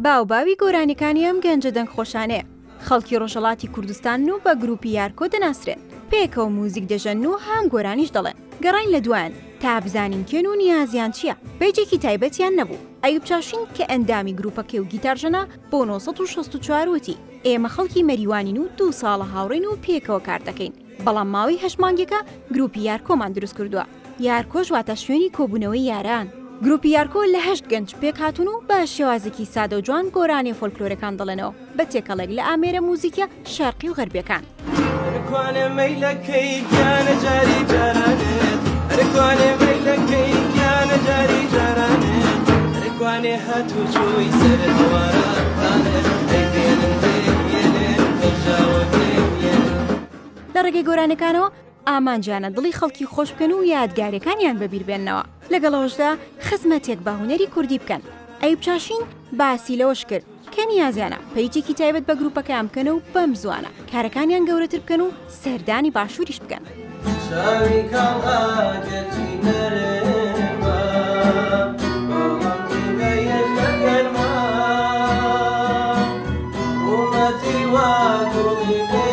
باو باوی گۆرانیەکانی ئەم گەنجە دەنگخۆشانەیە، خەڵکی ڕۆژهەڵاتی کوردستانن و بە گروپی یارکۆ دەناسرێن، پێکەوە موزیک دەژەنن و هەم گۆرانیش دەڵێن، گەڕاین لە دوایان تا بزانین کێن و نیازیان چییە، پەیجێکی تایبەتیان نەبوو، ئەیوب چاشین کە ئەندامی گروپەکەی و گیتارژەنە بۆ 964 وتی، ئێمە خەڵکی مەریوانین و دوو ساڵە هاوڕێین و پێکەوە کار دەکەین، بەڵام ماوەی هەشت مانگێکە گروپی یارکۆمان دروست کردووە. یارکۆش واتە شوێنی کۆبوونەوەی یاران. گروپی یارکۆ لە هەشت گەنج پێکهاتوون و بە شێوازێکی سادە و جوان گۆرانیە فۆلکلۆرەکان دەڵێنەوە بە تێکەڵێک لە ئامێرە موزیکیە شەرقی و غەربیەکان. لە ڕێگەی گۆرانیەکانەوە ئامانجیانە دڵی خەڵکی خۆش بکەن و یادگاریەکانیان بەبیر بێننەوە، لەگەڵ ئەوەشدا خزمەتێک بە هونەری کوردی بکەن. ئەیوب چاشین باسی لەوەش کرد کە نیازیانە پەیجێکی تایبەت بە گروپەکەیان بکەن و بەم زووانە کارەکانیان گەورەتر بکەن و سەردانی باشووریش بکەن. چاوی کاڵ ئەگەرچی نەرمە، بەڵام نیگایەش لە گەرمە، ڕوومەتی وا گوڵی بێ.